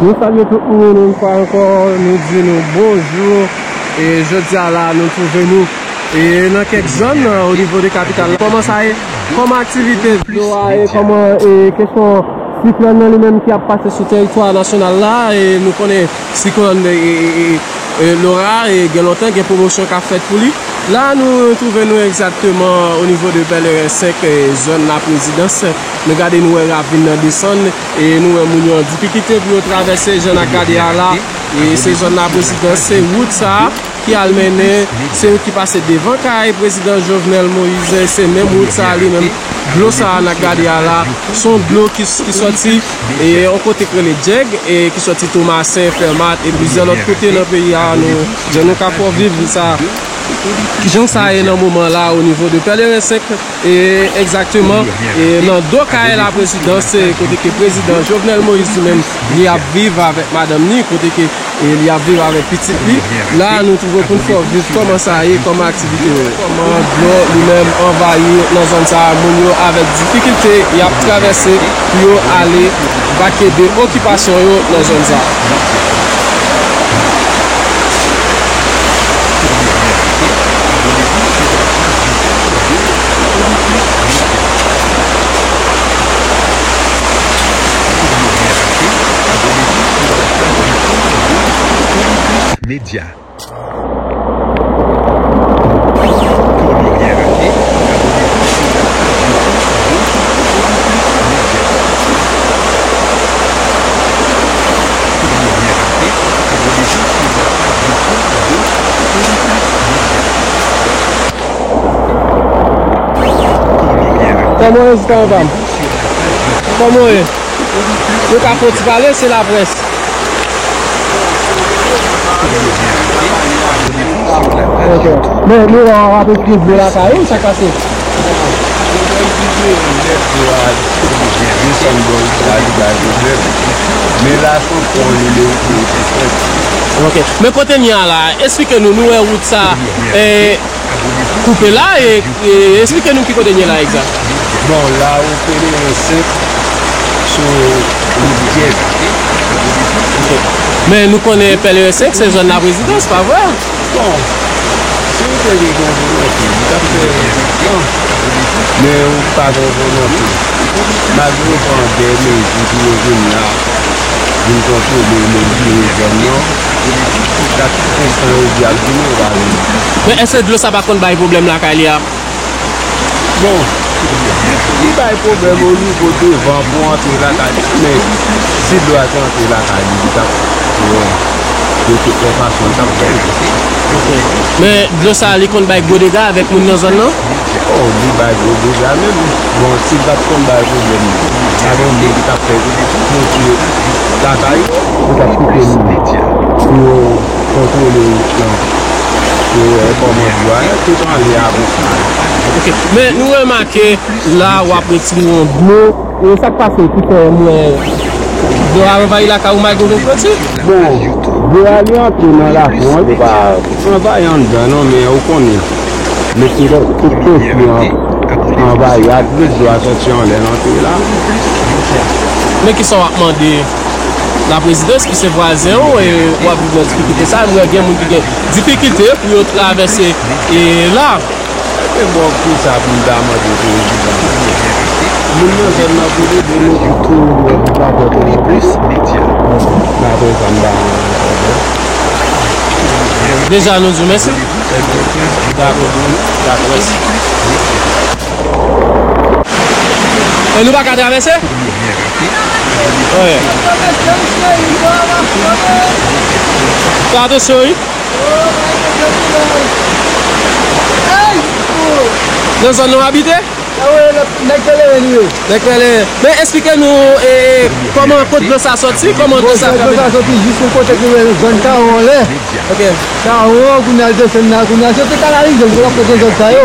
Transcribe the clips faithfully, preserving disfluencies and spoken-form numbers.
Nou salye tout moun yon fwa ankò, nou di nou bonjou. E jodi a la, nou twouve nou e nan kèk zòn, o nivo de kapital la. Kòman sa ye? Kòman aktivite dlo a ye? Kòman e kesyon siklòn nan li menm ki ap pase sou teritwa nasyonal la? E nou konnen siklòn e, e, e, e, Laura e gen lontan gen pwomosyon k ap fèt pou li. La nou twouve nou egzakteman o nivo de Pèleren senk, e, zòn Laprezidans. Nou gade, nou wè ravin nan desann e nou wè moun yo an difikilte pou yo travèse jan n ap gade a la. E se zòn Laprezidans, se wout sa a ki al mennen, se wout ki pase devan kay prezidan Jovenel Moïse, se menm wout sa a li menm, dlo sa a n ap gade a la, se yon dlo ki, ki sòti e yon kote k rele Djèg, e ki sòti Tomasen, Fèmat, e plizyè lòt kote nan peyi a, nou, jan nou ka fè w viv sa. Kijan sa ye nan moman la o nivo de Pèleren senk, e egzakteman, e nan do kay Laprezidans, e kote ke prezidan Jovenel Moïse li menm, li ap viv avèk madanm ni, kote ke, e li ap viv avèk pitit li. La, nou twouve pou n fè w viv kòman sa ye, kòman aktivite yo ye. Kòman dlo li menm anvayi nan zòn sa a, moun yo avèk difikilte, y ap travèse pou yo ale vake de okipasyon yo nan zòn sa a. Média. Kòman w ye, Zita, anba m? Kòman w ye? Nou ka fè yon ti pale, se laprès. Ok. Men, nou wè w ap eskize lakay ou, sa k pase? Ok. Men kote n ye a la, esplike nou, nou wè wout sa, e, koupe la, e, e esplike nou ki kote n ye la egzak. Bon, la ou Pèleren senk sou wout Djèg. Ok. Men nou konnen Pèleren senk se zòn Laprezidans, pa vre? Bon, si w te gen yon volonte, ou t ap fè yon plan. Men ou pa gen volonte. Malgre yo pran de mezi pou yo vin la, vin kontwole, vin jere zòn nan, jiska enstante jodi a, vin yo pa vin. Men èske dlo sa pa konn bay pwoblèm lakay li a? Bon, li bay pwoblèm o nivo devan pou antre lakay li, men si dlo a te antre lakay li, li t ap, bon, de tout lè fason, li t ap fè. Ok. Men dlo sa, li konn bay gwo dega avèk moun nan zòn nan? Oh, li bay gwo dega menm. Bon, si l pa t konn bay pwoblèm, pa gen moun ki t ap fè kontwole lakay yo, yo t ap kite moun pou yo kontwole wout lan, pou yo wè kòman dlo a te pran lè a konsa. Ok. Men nou remake la, w ap retire yon dlo. E sa k pase ki fè m wè dlo a anvayi lakay ou malgre w gen kloti? Bon, dlo a li antre nan lakou an, li pa anvayi anndan non, men ou konnen. Mesye, tout kote an, anvayi, a, tout dlo a soti anlè l antre la. Men kisa w ap mande Laprezidans ki se vwazen w, e w ap viv nan difikilte sa, m wè gen moun ki gen difikilte pou yo travèse e la. E bon, kisa pou m ta mande prezidan? Moun nan zòn nan pou ede nou pou tou nou pa pè pou nou plis. N ap rezon ba. Deja nou di w mèsi. Dakò. Dakò, mèsi. E nou pa ka travèse? Wi. Fè atansyon, wi. Nan zòn nou abite? Nèg Pèleren li ye. Nèg Pèleren. Men esplike nou, e, kòman, kot dlo sa sòti, kòman dlo sa fè vin? Dlo sa sòti jis yon kote ki rele zòn Kawon anlè. Ok. Kawon, kounye a l desann la, kounye a se te kanalize l, se lòt kote zòn sa yo.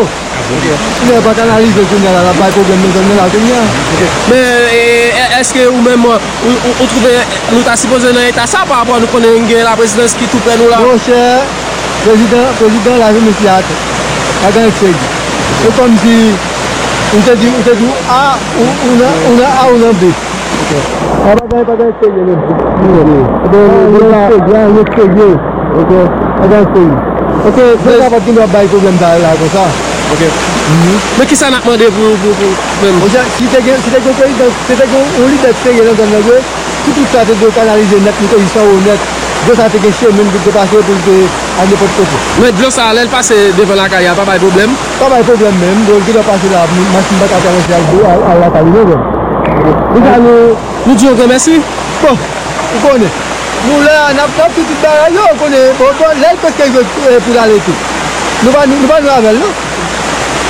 Ok. Kounye a pa kanalize l, kounye a la, l ap bay pwoblèm nan zòn nan la, kounye a. Ok. Men, e, e, èske ou menm, ou, ou, ou twouve nou ta sipoze nan eta sa, pa rapò nou konnen gen laprezidans ki tou prè nou la? Monchè, prezidan, prezidan la, je me suis atè. Pa gen eksegi. Se kòmsi, ou te di, ou te di, a, ou, ou nan, ou nan A, ou nan B. Ok. Sa bagay, bagay serye menm. Bon, bagay serye, bagay serye. Ok. Bagay serye. Ok, men sa pa t gen dwa bay pwoblèm sa la konsa. Ok. Men kisa n ap mande pou, pou, pou menm? Monchè, si te gen, si te gen yon prezidan, si te gen yon lidè serye nan zòn nan vre, si tout sa te dwe kanalize nèt, nou te jis anwo nèt, dlo sa te gen chemen pou l te pase pou l te al nenpòt kote. Men dlo sa, lè l pase devan lakay la, pa bay pwoblèm? Pa bay pwoblèm menm. Dlo ki dwe pase la, machin pa ka travèse al, al, al lakay li non, menm. Deja nou, nou di yo granmèsi. Bon, ou konnen. Nou la, n ap, n ap fè tout bagay yo, ou konnen. Bon, bon, lè l prèske rive, eh, pou l ale tou. Nou pa, nou pa jwe avè l, non.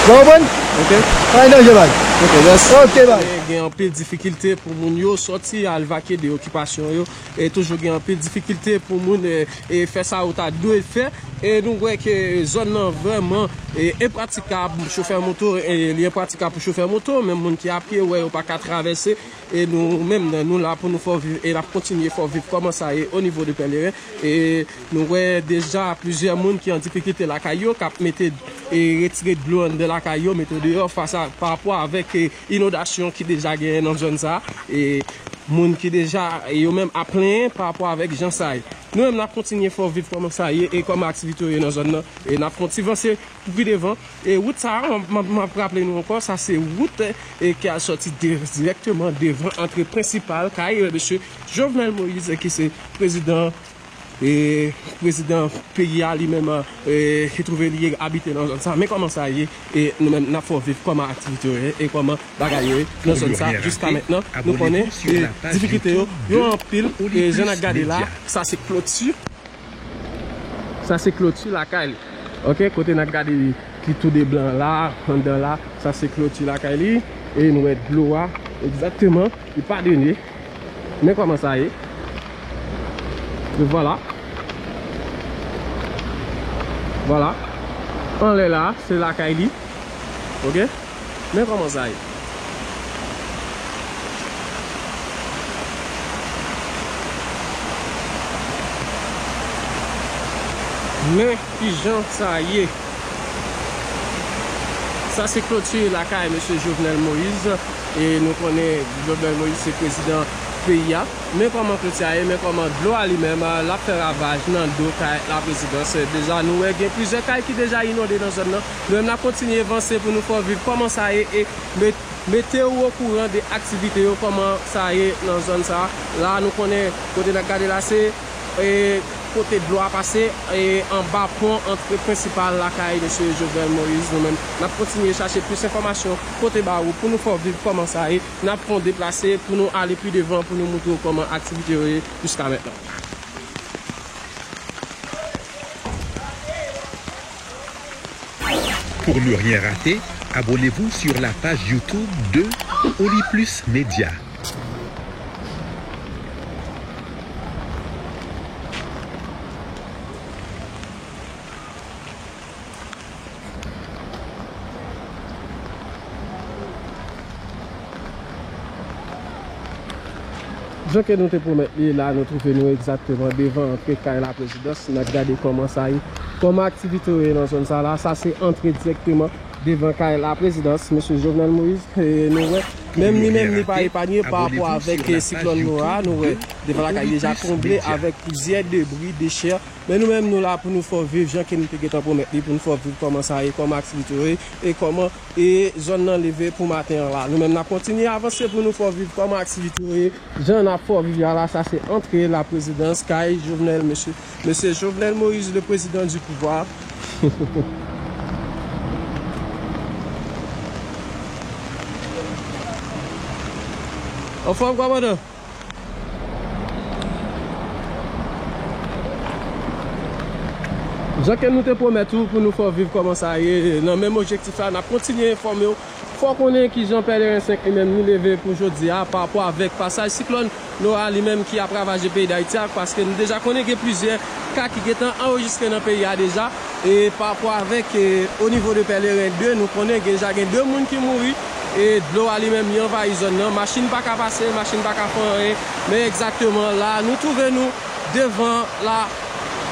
Ou konprann? Ok. Pa gen danje, bay. Ok, mèsi. Ok, bay. Gen anpil difikilte pou moun yo sòti al vakye de okipasyon yo. E toujou gen anpil difikilte pou moun, e, e fè sa yo ta dwe fè. E nou wè ke zòn nan vrèman, e, enpratikab pou chofè moto, e li enpratikab pou chofè moto, menm moun ki a pye, wè yo pa ka travèse. E nou menm, nou la pou nou fè w viv, e n ap kontinye fè w viv kòman sa ye o nivo de Pèleren. E nou wè deja plizyè moun ki an difikilte lakay yo, k ap mete, e retire dlo anndan lakay yo, mete deyò fas a, pa rapò avèk, e, inondasyon ki deja genyen nan zòn sa a. E moun ki deja, e yo menm ap plenyen pa rapò avèk jan sa ye. Nou menm, n ap kontinye fè w viv kòman sa ye e kòman aktivite yo ye nan zòn nan. E n ap fè yon ti vanse pou pi devan. E wout sa a, m, m, m ap raple nou ankò, sa se wout, e, ki al sòti de, dirèkteman devan antre prensipal kay, e, mesye Jovenel Moïse, ki se prezidan, e, prezidan peyi a li menm, e, ki twouve li abite nan zòn sa. Men kòman sa ye, e nou menm, n ap fè w viv kòman aktivite yo ye, e kòman bagay yo ye nan zòn sa. Jiska mentnan, nou konnen, e, difikilte yo, yo anpil, e, jan n ap gade la, sa se kloti. Sa se kloti lakay li. Ok, kote n ap gade li, ki tou de blan la, anndan la, sa se kloti lakay li. E nou wè dlo a, egzakteman, li pa drene. Men kòman sa ye. E vwala. Vwala. Anlè la, se lakay li. Ok? Men kòman sa ye. Men kijan sa ye. Sa se kloti lakay mesye Jovenel Moïse. E nou konnen Jovenel Moïse se prezidan peyi a. Men kòman kloti a ye, men kòman dlo a li menm, l ap fè ravaj nan do kay laprezidans. Deja, nou wè gen plizyè kay ki deja inonde nan zòn nan. Nou menm, n ap kontinye vanse pou nou fè w viv kòman sa ye e met-, mete w okouran de aktivite yo, kòman sa ye nan zòn sa. La, nou konnen kote n ap gade la, se, e, kote dlo a pase, e, anba pon antre prensipal lakay mesye Jovenel Moïse. Nou menm, n ap kontinye chache plis enfòmasyon pote ba ou pou nou fè w viv kòman sa ye. N ap fè yon deplase pou nou ale pi devan, pou nou montre w kòman aktivite yo ye jiska mentnan. Pour ne rien rater, abonnez-vous sur la page YouTube de Oli Plus Média. Jan ke nou te pwomèt li la, nou twouve nou egzakteman devan antre kay laprezidans. N ap gade kòman sa ye, kòman aktivite yo ye nan zòn sa la. Sa se antre dirèkteman devan kay laprezidans, mesye Jovenel Moïse. E nou wè, menm li menm, li pa epanye pa rapò avèk, e, siklòn Laura. Nou wè, devan lakay li deja konble avèk plizyè debri, dechè. Men nou menm, nou la pou nou fè w viv jan ke nou te gentan pwomèt li, pou nou fè w viv kòman sa ye, kòman aktivite yo ye, e kòman, e, zòn nan leve pou maten an la. Nou menm, n ap kontinye avanse pou nou fè w viv kòman aktivite yo ye, jan n ap fè w viv la, la, sa se antre laprezidans kay Jovenel, mesye, mesye Jovenel Moïse, le président du pouvoir. Anfòm, kòmandan? Jan ke nou te pwomèt ou pou nou fè w viv kòman sa ye, nan menm objektif la, n ap kontinye enfòme w. Fè w konnen kijan Pèleren senk li menm li leve pou jodi a, pa rapò avèk pasaj siklòn Laura li menm ki ap ravaje peyi Dayiti a, paske nou deja konnen gen plizyè ka ki gentan anrejistre nan peyi a deja. E pa rapò avèk, e, o nivo de Pèleren de, nou konnen deja gen de moun ki mouri, e dlo a li menm li anvayi zòn nan. Machin pa ka pase, machin pa ka fè anyen. Men egzakteman la, nou twouve nou devan la,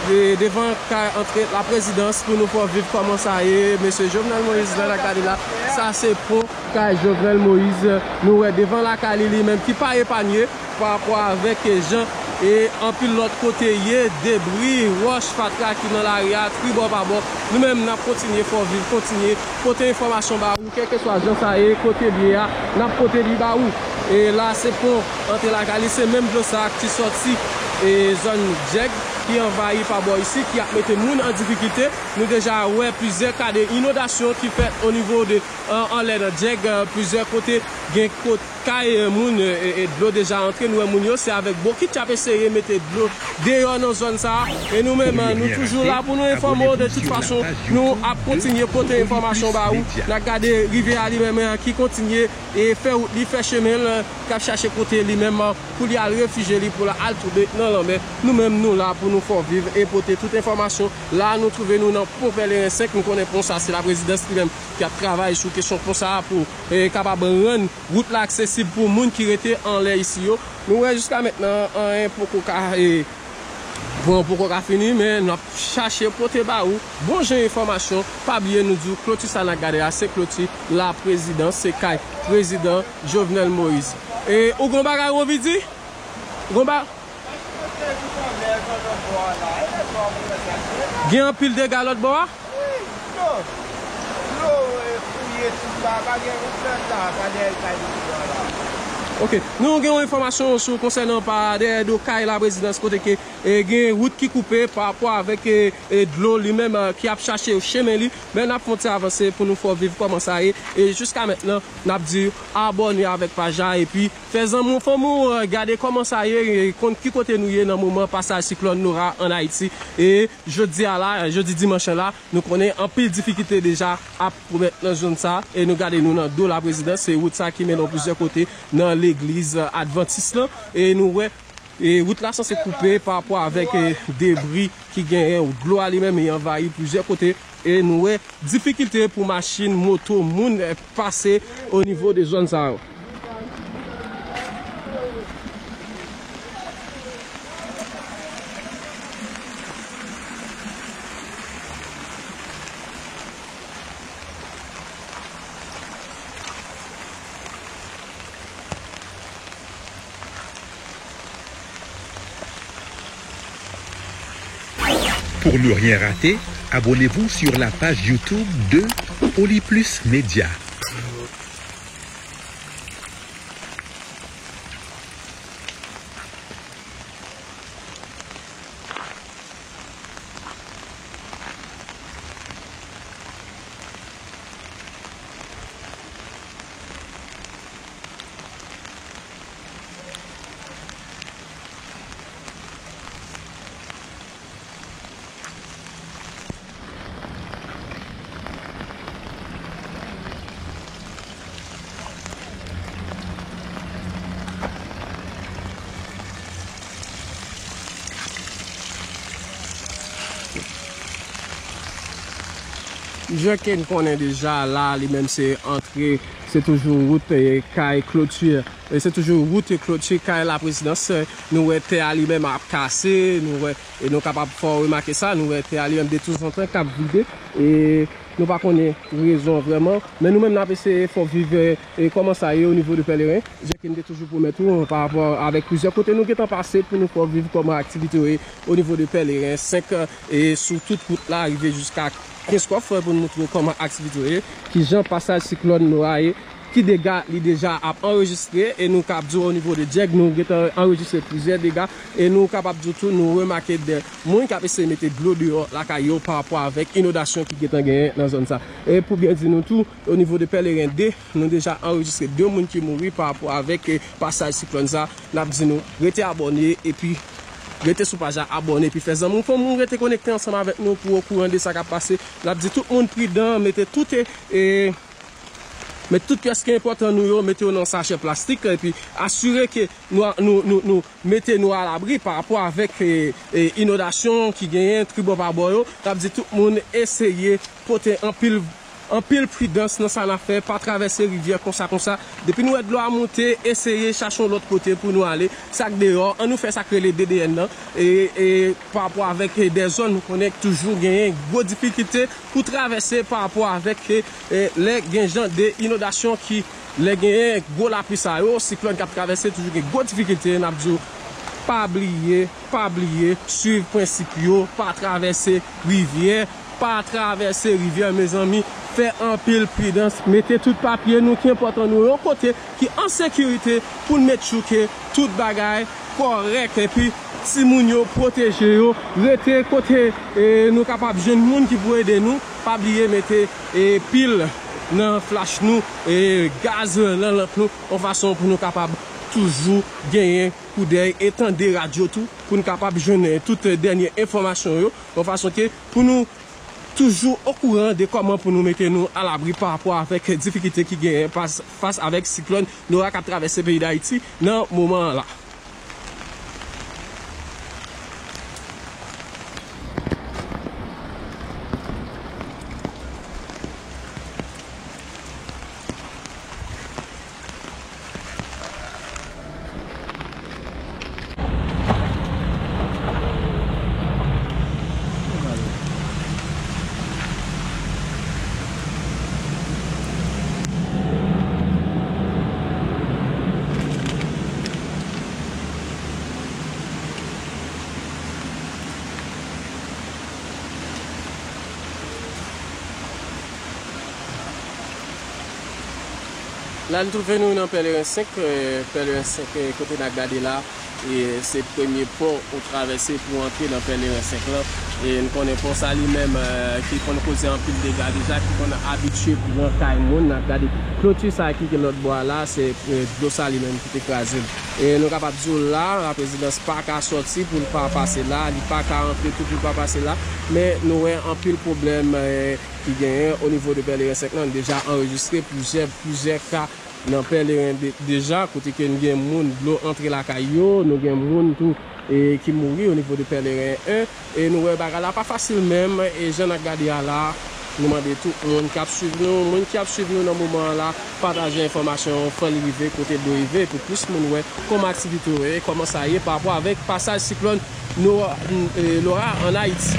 E devan kay antre laprezidans pou nou fè w viv kòman sa ye, mesye Jovenel Moïse la n ap gade la. Sa se pon kay Jovenel Moïse. Nou wè devan lakay li, li menm ki pa epanye pa rapò avèk jan e anpil lòt kote ye, debri, wòch, fatra ki nan lari a, tribò pa bò. Nou menm n ap kontinye fè w viv, kontinye pote enfòmasyon ba ou, kèlkeswa jan sa ye, kote l ye a, n ap pote li ba ou. E la se pon antre lakay li, se menm dlo sa a ki sòti e zòn Djèg ki anvayi pa bò isi, ki ap mete moun an difikilte. Nou deja wè plizyè ka de inondasyon ki fèt o nivo de, an, anlè nan Djèg, e, plizyè kote gen kot kay, e, moun, e, e, e dlo deja antre. Nou wè moun yo, se avèk bokit y ap eseye mete dlo deyò nan zòn sa a. E nou menm, nou toujou la pou nou enfòme w. De tout fason, nou ap kontinye pote enfòmasyon ba ou. N ap gade rivyè a li menm, e, ki kontinye e fè wout li, fè chemen l, k ap chache kote li menm, pou li al refijye li, pou l al tonbe nan lanmè. Nou menm, nou la pou nou fè w viv e pote tout enfòmasyon. La, nou twouve nou nan pon Pèleren senk. Nou konnen pon sa, se laprezidans li menm ki ap travay sou kesyon pon sa a pou, e, kapab rann wout la aksesib pou moun ki rete anlè isi yo. Nou wè jiska mentnan, anyen poko ka, e, pon an poko ka fini, men n ap chache pote ba ou bon jan enfòmasyon. Pa bliye, nou di w kloti sa n ap gade a, se kloti laprezidans, se kay prezidan Jovenel Moïse. E ou gon bagay ou anvi di? Ou gon ba- Gen anpil dega lòt bò a? Wi, dlo. Dlo, e, fouye tout la, pa gen wout nan la, pa dèyè kay prezidan la. Ok, nou gen yon enfòmasyon sou konsènan pa dèyè do kay laprezidans kote ke, e, gen wout ki koupe pa rapò avèk, e, e, dlo li menm, e, ki ap chache chemen li. Men n ap fè yon ti avanse pou nou fè w viv kòman sa ye. E jiska mentnan, n ap di abòne avèk paj la epi fè zanmi w, fanmi w, e, gade kòman sa ye, e, konn ki kote nou ye nan moman pasaj siklòn Nora ann Ayiti. E jodi a la, jodi dimanch lan la, nou konnen anpil difikilte deja ap pwomèt nan zòn sa, e nou gade nou nan do laprezidans, se wout sa ki mennen w plizyè kote nan legliz advantis lan, e nou wè, e wout la sanse koupe pa rapò avèk, e, debri ki genyen, dlo a li menm, li anvayi plizyè kote, e nou wè difikilte pou machin, moto, moun, e, pase o nivo de zòn sa yo. Pour ne rien rater, abonnez-vous sur la page YouTube de Oli Plus Média. Jan ke n konnen deja, la, li menm se antre, se toujou wout, e, kay kloti. E se toujou wout kloti kay laprezidans. Nou wè tè a li menm ap kase, nou wè, e nou kapab fè w remake sa, nou wè tè a li menm detanzantan k ap vide. E nou pa konnen rezon vrèman, men nou menm n ap eseye fè w viv, e, e kòman sa ye o nivo de Pèleren. Jan ke n te toujou pwomèt ou, pa rapò avèk plizyè kote nou gentan pase pou nou fè w viv kòman aktivite yo ye o nivo de Pèleren senk, e sou tout wout la, rive jiska Kenskòf, pou n moutre w kòman aktivite yo ye, kijan pasaj siklòn Nora ye, ki dega li deja ap anrejistre, e nou kab di w o nivo de Djèg, nou gentan anrejistre plizyè dega, e nou kapab di w tou, nou remake de moun k ap eseye mete dlo deyò lakay yo pa rapò avèk inondasyon ki gentan genyen nan zòn sa. E pou byen di nou tou, o nivo de Pèleren de, nou deja anrejistre de moun ki mouri pa rapò avèk, e, pasaj siklòn sa. N ap di nou, rete abòne, epi rete sou paj la, abòne, epi fè zanmi w, fanmi w rete konekte ansanm avèk nou pou okouran de sa k ap pase. N ap di tout moun pridan, mete tout, e, e, met tout pyès ki enpòtan nou yo, mete yo nan sachè plastik, epi asire ke nou, nou, nou, nou mete nou alabri pa rapò avèk, e, e, inondasyon ki genyen tribò pa bò yo. N ap di tout moun eseye pote anpil Anpil pridans nan sa n ap fè, pa travèse rivyè konsa konsa. Depi nou wè dlo a monte, eseye chache yon lòt kote pou nou ale. Sa k deyò, ann nou fè sa k rele D D N nan. E, e pa rapò avèk, e, de zòn nou konnen toujou genyen gwo difikilte pou travèse pa rapò avèk, e, e, lè gen jan de inondasyon ki, lè genyen gwo lapli sa yo, siklòn k ap travèse toujou gen gwo difikilte, n ap di w, pa bliye, pa bliye, swiv prensip yo, pa travèse rivyè, pa travèse rivyè, mezanmi, fè anpil pridans, mete tout papye nou ki enpòtan nou yon kote ki an sekirite pou n make sure ke tout bagay kòrèk, epi timoun yo pwoteje yo, rete kote, e, nou kapab jwenn moun ki pou ede nou, pa bliye mete, e, pil nan flach nou, e, gaz nan lanp nou, yon fason pou nou kapab toujou genyen koudèy e tande radyo tou, pou n kapab jwenn, e, tout dènye enfòmasyon yo, yon fason ke pou nou toujou okouran de kòman pou nou mete nou alabri pa rapò avèk difikilte ki genyen pas, fas avèk siklòn Nora k ap travèse peyi Dayiti nan moman an la. La, n twouve nou nan Pèleren senk. Eh, Pèleren senk, eh, kote n ap gade la, e se premye pò ou travèse pou antre nan Pèleren senk lan. E n konnen pò sa li menm, eh, ki konn koze anpil dega deja, ki konn abitye pran kay moun. N ap gade kloti sa ki gen lòt bò a la, se, eh, dlo sa li menm ki te kraze l. E nou kapab di w la, laprezidans pa ka sòti pou l pa pase la, li pa ka antre tou pou l pa pase la. Men nou wè anpil pwoblèm, eh, ki genyen o nivo de Pèleren senk lan, deja anrejistre plizyè, plizyè ka nan Pèleren de, deja, kote ke n gen moun, dlo antre lakay yo, nou gen moun tou, e, ki mouri o nivo de Pèleren en, e nou wè bagay la pa fasil menm, e jan n ap gade a la, nou mande tout moun k ap swiv nou, moun ki ap swiv nou nan moman an la, pataje enfòmasyon an, fè l rive kote l dwe rive, pou plis moun wè kòman aktivite yo ye, kòman sa ye, pa rapò avèk pasaj siklòn Nora, eh, Laura an Ayiti.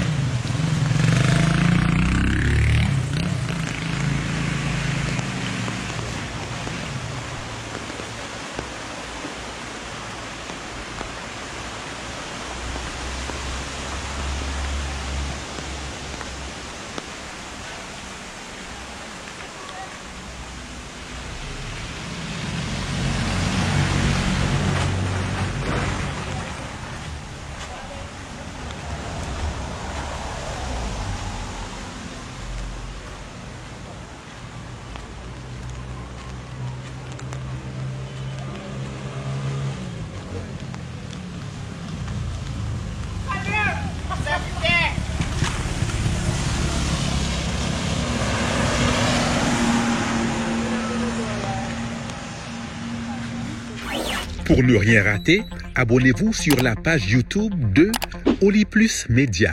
Pour ne rien rater, abonnez-vous sur la page YouTube de Oli Plus Média.